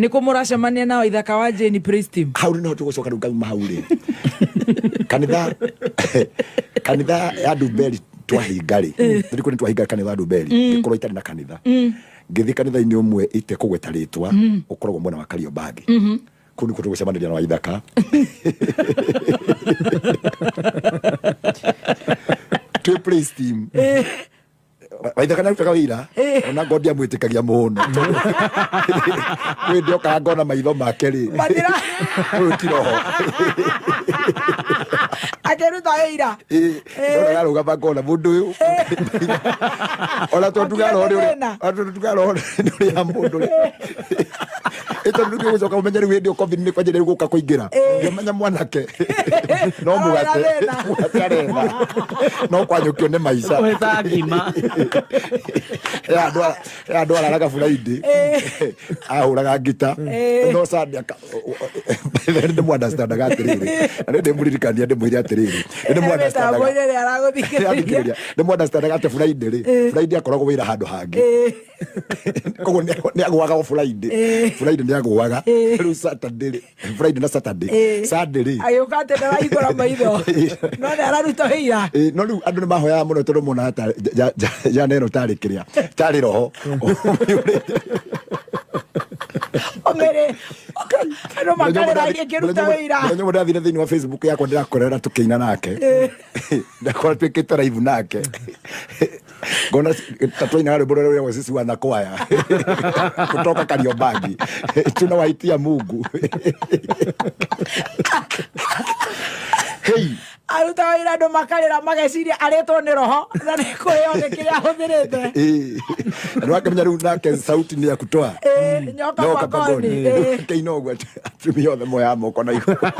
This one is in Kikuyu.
Nĩ kũ mũracemania na Waithaka wa Jane Praise Team? Hau no tũgũcoka rĩu ngauma hau rĩ, kanitha kanitha ya Ndumberi twahinga rĩ, thirikũ nĩ twahinga kanitha wa Ndumberi, ngĩkorwo itarĩ na kanitha, ngĩthiĩ kanitha-inĩ ũmwe itekũgweta rĩtwa, ũkoragwo mwena wa Kariobangi. Kũu nĩkuo tũgũcemanĩria na Waithaka twĩ praise team. Waithaka nĩarutaga wĩra ona ngo ndiamwĩtĩkagia mũno, tondũ kwĩ ndiokaga ngona maitho make rĩ, ũyũ ti roho. Akĩruta wĩira. Ndona arũgama ngona mũndũ ũyũ, ona tondũ tuga roho nĩ ũrĩa, Akĩrĩ ona tondũ tuga roho nĩ ũrĩa mũndũ rĩ, ĩ tondũ rĩu ũgũcoka ũmenye rĩu hĩndĩ ĩyo COVID nĩ kwanjĩrĩria gũka kũingĩra, ngĩmenya mwanake no mũgate. Aretha. Mũgate aretha no kwanyũkio nĩ maica. Ũhĩta ngima. He andũ araraga Friday ahũraga ngita no Sunday ndĩmũ-understandaga atĩrĩrĩ, na nĩ ndĩmũririkania ndĩmwĩre atĩrĩrĩ, nĩ ndĩmũ-understandaga. Mĩtambo-inĩ ĩrĩa aragũthikĩrĩria. Athikĩrĩria, ndĩmũ-understandaga atĩ Friday rĩ, Friday akoragwo wĩra handũ hangĩ, koguo nĩ agũaga o Friday. Friday nĩ agũaga. Rĩu Saturday rĩ, Friday na Saturday, Sunday rĩ, Agĩũka atĩ ndarahingũra maitho no nĩ araruta wĩira. Ĩ, no rĩu andũ nĩ mahoyaga mũno tondũ monaga jana ĩno tarĩ kĩrĩa tarĩ roho. Ũmĩrĩ andũ makarĩra agĩkĩruta wĩira. Mũthenya ũmwe ndathire thĩinĩ wa Facebook yakwa, ndĩrakorera tũkĩina nake, ndakora twĩkĩte live nake, ngona ta twainaga rwĩmbo rũrĩa rwĩragwo "Sisi wanakwaya kutoka Kariobangi tunawaitia Mungu". Hey. Aruta wĩra andũ makarĩra mageciria arĩtwo nĩ roho na nĩ kũrĩo nĩ kĩrĩa ahũthĩrĩte. Na nĩwakĩmenya rĩu nake sauti nĩ ya kutoa Nyoka nyoka pangoni. pangoni. Kĩina ũguo atumia othe moyaga moko na igũrũ.